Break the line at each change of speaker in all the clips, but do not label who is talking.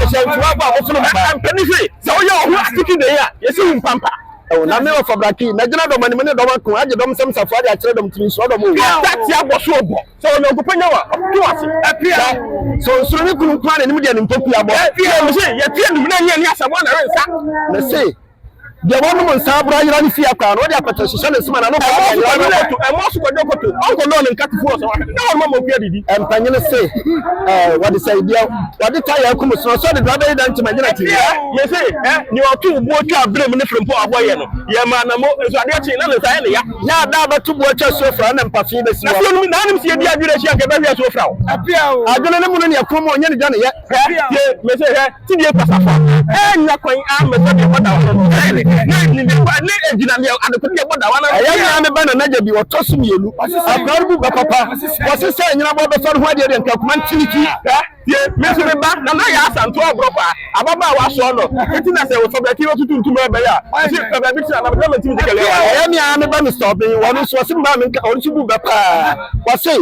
Ahyɛnsoɔ abɔ a wosono mma.
Mpanin se, sɛ woyɛ wo ho atete dɛn a, yɛsi wo mpampa.
Ɛwɔ na me ɔfa braki, mɛgyina dɔm anim ne dɔm ako, agye dɔm nsam safoa de akyerɛ dɔm tiri nsuro dɔm o.
Ate abɔ so ɔbɔ, sɛ ɔyɔnko pa nya wo a, ɔbɛtwe wo ase.
Hwɛ, sɛ onsuro ne kunu nko ara na anim deɛ ne mpokua bɔ.
Tie, mese, yɛte anum na ɛnyɛ ani asamoah na rensa.
Mese, deɛ wanom nsa aboro ayera ne fie akɔ a, na ɔde apɛtɛ hyehyɛ ne nsam a n'ano kɔ
Ɛmɔ so
ayera
kwadwo
no.
koto, ɛmɔ so kwadwo koto, ɔnkɔ nɔɔ ne nkate fuo ɔsɛ wahwɛ, na wɔn mama okua didi.
Mpanyini se, ɛɛ, wɔde sɛ deɛ wɔde taya akum sono, sɛ ɔde dua bɛyi da ntoma nyina ti.
Ɛ, mese, ɛ, nea ɔtoo buo twaa berɛ mu ne frempɔ a ɔbɔeɛ no, yɛmaa no mo, nso adeɛ kyee na ne nsa ayɛ ne ya.
Nyɛ ada a bɛto buo atwa asuo fra na mpafe bɛsi
Na
hɔ.
suo no mu, na anom sɛ yɛdi adwene akyi a, anka ɛbɛhwe asuo fra wo.
Adwene ne mono ne ɛkɔm a ɔnyɛ ne dwa ne yɛ.
Hwɛ, tie, mese, hwɛ, Tidie kwasafo annya kwan ammɛsɔ deɛ ɛbɔ dawa no no ne ne ne egyina deɛ adekode deɛ ɛbɔ dawa no.
Ɛyɛ nyaa me ba Nana Gyabi ɔtɔ so mmienu. Akwadaa no bu bɛ papa. Wɔse sɛ anyinabɔ bɛfa ne ho adeɛ deɛ nka akuma ntini ti.
Hwɛ, tie, me nso me ba Nana yɛ Asantew aborɔkwaa, ababaawa soɔ no, enti na sɛ wɔsɔ bɛti wɔtutu ntoma ɛbɛyɛ a, ɔse pɛ baabi tena na mede mantimi de kɛlɛ.
Ɛyɛ me ara me ba Mister Obeng, ɔno nso ɔse mma menka, ɔno nso bu bɛ paa. Wɔse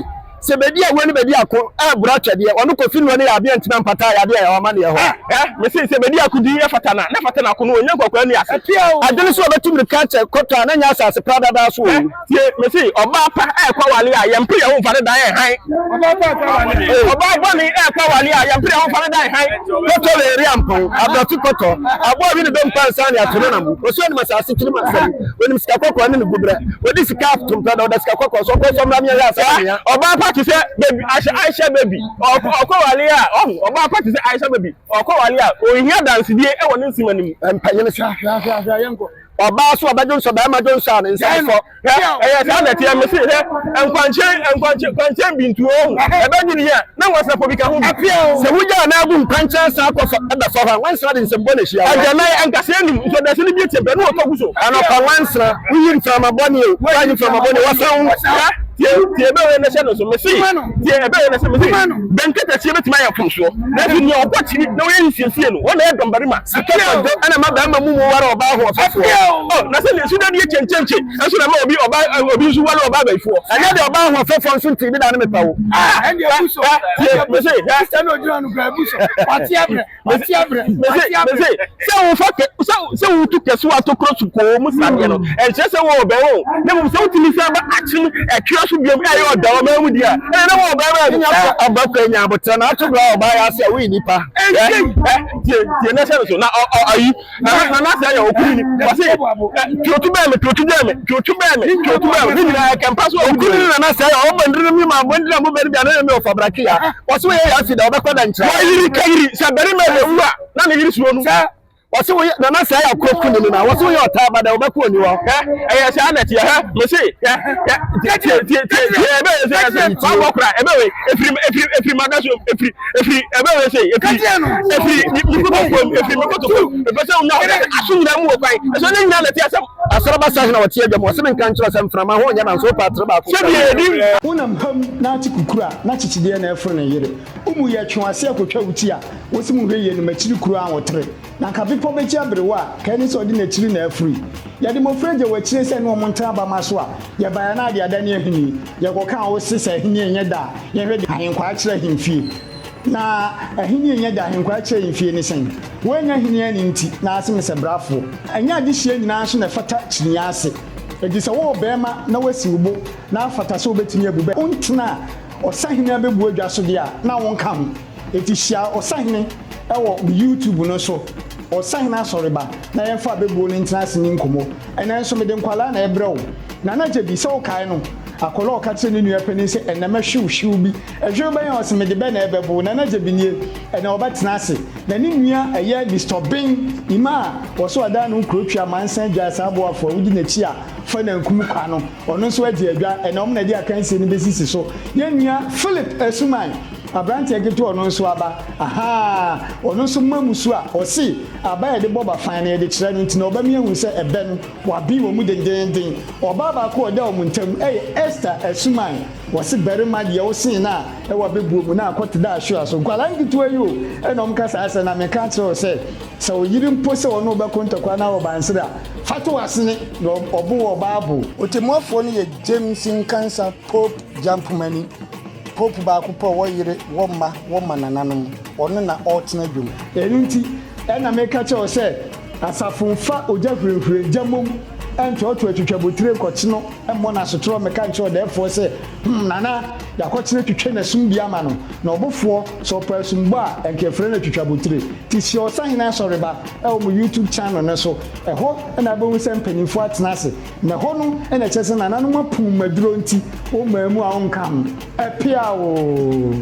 Sɛ bedi awuo ne bedi ako ɛɛboro atwɛdeɛ, ɔno Kofi Nua no yɛ adeɛ ntena mpata ayadeɛ a ɛwɔ amaneɛ hɔ.
Ɛ, mese sɛ bedi ako din ɛfata no a, na ɛfata no ako no, ɔnya nkwakoraa nni ase.
Adwene sɛ ɔbɛtu mirika akyɛ kɔtɔ a na nyɛ asase pradadaa so
Ɛ,
oo.
tie, mese ɔbaa pa ɛɛkɔ awale a, yɛmpere yɛn ho mfa ne dan ɛnhan. Ɔbaa bɔne ɛɛkɔ awale a, yɛmpere yɛn ho mfa ne dan ɛnhan.
Kɔtɔ wɔ eri ampɔn, abrɔfi kɔtɔ, aboa wi ne dompa ansa ne ato ne nam. Osuo nim asase tirim asɛm, onim sika kɔkɔɔ ne ne gubrɛ. Odi sika atompɛ na ɔda sika kɔkɔɔ so, ɔkɔ so mmra meɛhwɛ asɛm
Ɛ,
anwea.
ɔbaa pa te sɛ baby, Aisha, Aisha baby, ɔkɔ, ɔkɔ awale a, ɔho, ɔbaa pa te sɛ Aisha baby, ɔkɔ awale a, ɔnhia dansedie ɛwɔ ne nsema no mu.
Mpanyin sɛ ɔbaa so ɔbɛdwo nsɔ bɛrima dwo nsɔ a ne nsa bɛfɔ.
Hwɛ, ɛyɛ saa na ɛteɛ, mese, hwɛ, nkwankyɛn, nkwankyɛn, kwankyɛn bi ntu ohu, ɛbɛdwene yɛ, na nwansena bi ka ho bi.
Sɛ wogya anaa gu nkwankyɛn san kɔ fa ɛbɛfa hɔ a, nwansena de nsɛmbɔ na ɛhyia hɔ.
Agyanan, nkasɛɛ nim, nso ɔdasani bi atia pɛ, na ɔtɔ gu so.
Anɔpa nwansena, woyi mframa bɔne o, woanyi mframa bɔne o, wɔsan wo.
Hwɛ, tie, tie ɛbɛ wei na hyɛ no so, mese, tie ɛbɛ wei na hyɛ, mese, bɛnkatakyie bɛtumi ayɛ mfomsoɔ, nanso nea ɔkɔ akyiri na ɔyɛ nsiesie no, ɔno na ɛyɛ dɔmbarima.
Sika kwadwo na ɛma barima mu mu ware ɔbaa hoɔfɛfoɔ.
Oh, na sɛ ne sudadeɛ kyenkyenkye nso na ɛma obi ɔbaa obi nso ware ɔbaa bayifoɔ.
Ɛnyɛ deɛ ɔbaa hoɔfɛfoɔ nso nti bi da ne mepɛ wo.
Ah, ah, tie, mese, mese, mese, sɛ wofa kɛ, sɛ sɛ wotu kɛse wɔ atokoro so koo mu sradeɛ no, ɛnkyerɛ sɛ wowɔ ɔbɛn o, na mmom sɛ wotumi san ba akyem ɛtwea so biom ɛyɛ ɔda ɔman mu deɛ a, ɛnna na wowɔ ɔbɛn ma
Nya fɔ ɔba kɔ nya abotrɛ na ato bra ɔbaa yɛ ase a woyɛ nipa.
Ɛ, tie, tie na hyɛ no so na ɔ ɔ ayi na na na sɛ yɛ okunu ni wɔsi tuotu bɛn mi tuotu bɛn mi tuotu bɛn mi tuotu bɛn mi ne nyinaa yɛ kɛmpa so
Okunu ni nana sɛ yɛ ɔbɔ ndiri mi ma bɔ ndiri a mo bɛ bi a ne mi ɔfa braki ya wɔsi woyɛ yɛ afi da ɔbɛkɔ da nkyerɛ.
Wɔyiri kayiri sɛ barima bɛ wu a na ne yiri suro no.
Wɔsi woyɛ nana sɛ yɛ akɔ kunu ni na wɔsi woyɛ ɔtaa ba da ɔbɛkɔ oni hɔ.
Hɛ ɛyɛ saa na ɛteɛ hɛ mese hɛ hɛ tie tie tie tie tie ɛbɛ wei sɛ ɛsɛ wabɔ kora ɛbɛ wei efiri efiri efiri mada so efiri efiri ɛbɛ wei sɛ efiri efiri mi koto fam efiri mi koto fam ɛpɛ sɛ onya ɔdɛ aso nyinaa mu wɔ kwan ɛsɛ ne nyinaa na ɛte asɛm.
Asɔrɔba sahene a ɔte adwam ɔse menka nkyerɛ wo sɛ mframa ho nyɛ nanso wopɛ atere baako
Sɛdeɛ yɛdi.
Wonam pam na ate kukuru a na kyekyedeɛ na ɛforo ne yere. Wo mu yɛ twe w'ase akotwa wo ti a wose mo hwɛ yie no m'akyiri kuro anwotere. Na anka bepɔ bɛkyi aberewa a ka ɛne sɛ ɔde n'akyiri na afiri. Yɛde mmɔfra gya wɔ akyire sɛ ne wɔn ntena abama so a yɛbaeɛ na ade adane ahennie. Yɛkɔka a wose sɛ ahennie nyɛ da a yɛnhwɛ deɛ ahenkwaa kyerɛ ahemfie. Na ahennie nyɛ da ahenkwaa kyerɛ ahemfie ne sɛn? Woannya ahennie anni nti na ase mesɛ brafoɔ. Ɛnyɛ adehyeɛ nyinaa nso na ɛfata kyiniiɛ ase. Enti sɛ wowɔ barima na woasi wo bo na afata sɛ wobɛtumi abu bɛ wontena ɔsahene abɛbu adwa so deɛ a na wonka ho. Enti hyia ɔsahene wɔ me YouTube no so, Ɔsahene Asɔreba, na yɛmfa abɛbuo no ntena ase nni nkɔmmɔ. Ɛnnɛ nso mede nkwadaa na ɛrebrɛ wo. Nana Gyebi, sɛ wokae no, akwadaa a ɔka kyerɛɛ ne nua panin sɛ, Ɛnnɛ mɛhwe wo hwew bi. Ɛhwew bɛn a? Ɔse, Mede bɛ na ɛrebɛbo wo. Nana Gyebi nie, ɛnnɛ ɔbɛtena ase. Na ne nua ɛyɛ Mister Obeng Ima a ɔso adan ne ho kuro twa amansan dwa saa aboafo a wodi n'akyi a fa nankum kwa no, ɔno nso agye adwa. Ɛnnɛ wɔn na ɛde akansie no bɛsisi so. Yɛn nua Philip Asuman. Abranteɛ ketewa ɔno nso aba ahaa ɔno nso ma mu so a ɔse aba yɛde bɔ bafan no yɛde kyerɛ no nti na ɔba mi ahu sɛ ɛbɛ no waben wɔ mu dendeenden ɔbaa baako a ɔda wɔn ntam ɛyɛ Esther Asuman wɔse barima deɛ wosen no a ɛwɔ abɛbuo mu na akɔ te da ahwewa so nkwadaa nketewa yi o ɛna wɔn ka saa sɛ na meka akyerɛ wo sɛ sɛ wo yere mpo sɛ ɔne wo bɛko ntɔkwa na ɔbansere a fa to w'asene na ɔbo wɔ ɔbaa bo.
Otemmuafoɔ no yɛ James Nkansah Pope Gyampomani.
Pope baako pɛ ɔwɔ yere, wɔ mma, wɔ mmanananom. Ɔno na ɔretena dwom. Ɛno nti na meka kyerɛ wo sɛ, asafo mfa ogya hurehure gya mmom ntoatoa twitwabotire nkɔkye no mmɔ no asotorɔ mmɛka nkyerɛ ɔdɛɛfoɔ sɛ, Hum, Nana, yɛakɔkyene twitwe n'asum bi ama no, na ɔbofoɔ, sɛ ɔpɛ asumbɔ a, ɛnka yɛfrɛ no atwitwabotire. Nti hyia Ɔsahene Asɔreba wɔ mo YouTube channel no so, ɛhɔ na wobɛhu sɛ mpanimfoɔ atena ase, na ɛhɔ no na ɛkyerɛ sɛ nananom apum maduro nti wommaa mu a wonka ho. Ɛpeaw oo!